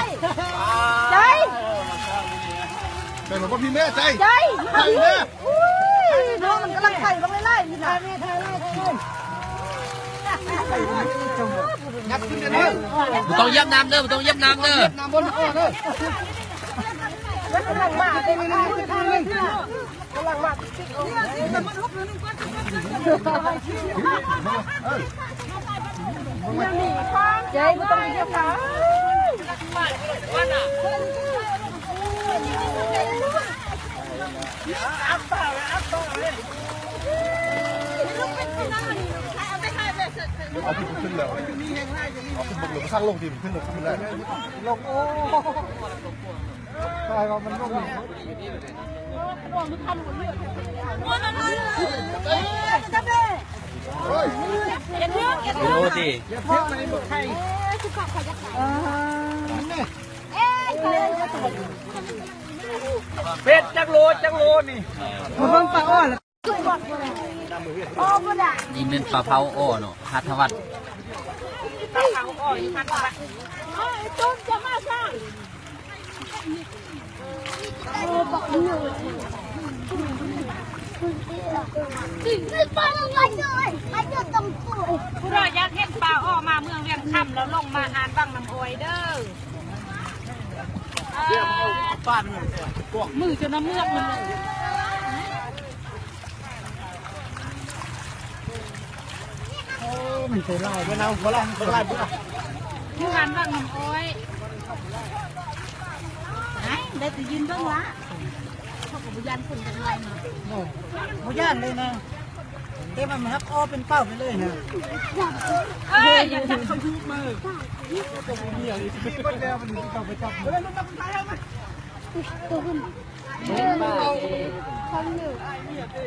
ໃຈ ໃຈ ໄປບໍ່ພີ່ແມ່ໃຈ ໃຈ ໃຈແມ່ ອຸ້ຍ ນ້ອງມັນກຳລັງໄຂ່ບັກຫຼາຍໆນີ້ນະ ຍັບຂຶ້ນເດີ ບໍ່ຕ້ອງຢຽບນ້ຳເດີ ບໍ່ຕ້ອງຢຽບນ້ຳເດີ ຢຽບນ້ຳບໍ່ ມັນອ່ອນເດີ ແລ້ວກຳລັງມາເຕັມ ກຳລັງມາຕິດໆ ເອີ ໃຈບໍ່ຕ້ອງໄປຢຽບຂາ ເອົາຂຶ້ນ ຂຶ້ນແລ້ວ ເອົາຂຶ້ນເບິ່ງເລີຍ ບໍ່ສ້າງລົງຕິ ຂຶ້ນເລີຍ ຂຶ້ນໄດ້ ລົງ ໂອ້ ຕາຍວ່າມັນລົງ ໂອ້ຕິ ເປັດຈັກໂລ ຈັກໂລນີ້ ມາເບິ່ງປາອ້ອ ນີ້ແມ່ນປາເຜົາອ້ອເນາະ ຮັດທະວັດ ຜູ້ໃດຢາກເຫັນປາອ້ອ ມາເມືອງວຽງຄຳ ແລ້ວລົງມາຫານວັງນ້ຳອ້ອຍເດີ ເອີ ມືຈົນນ້ຳເມືອກມັນເລີຍ. ໂອ້ ມັນໃສ່ຫຼາຍເບິ່ງເອົາ ບໍ່ລະ ເບິ່ງຫຼາຍເບິ່ງເອົາ ຢູ່ຮ້ານບັກນ້ຳອ້ອຍ ໄດ້ແຕ່ຢືນເບິ່ງລະ ເຂົາກໍບໍ່ຢ້ານຄົນຈັກໜ້ອຍເນາະ ບໍ່ ບໍ່ຢ້ານເລີຍນະ ແຕ່ວ່າມັນຮັກຄໍເປັນເປົ້າໄປເລີຍນະ ເອີ ຢ່າຈັບເຂົາຖືກມື ເບິດແລ້ວມັນຊິເຂົ້າໄປຈັບ ເອີ ມັນຕ້ອງໄປໃຊ້ມັນ ໂຕຂຶ້ນ ເອີ ເອີ.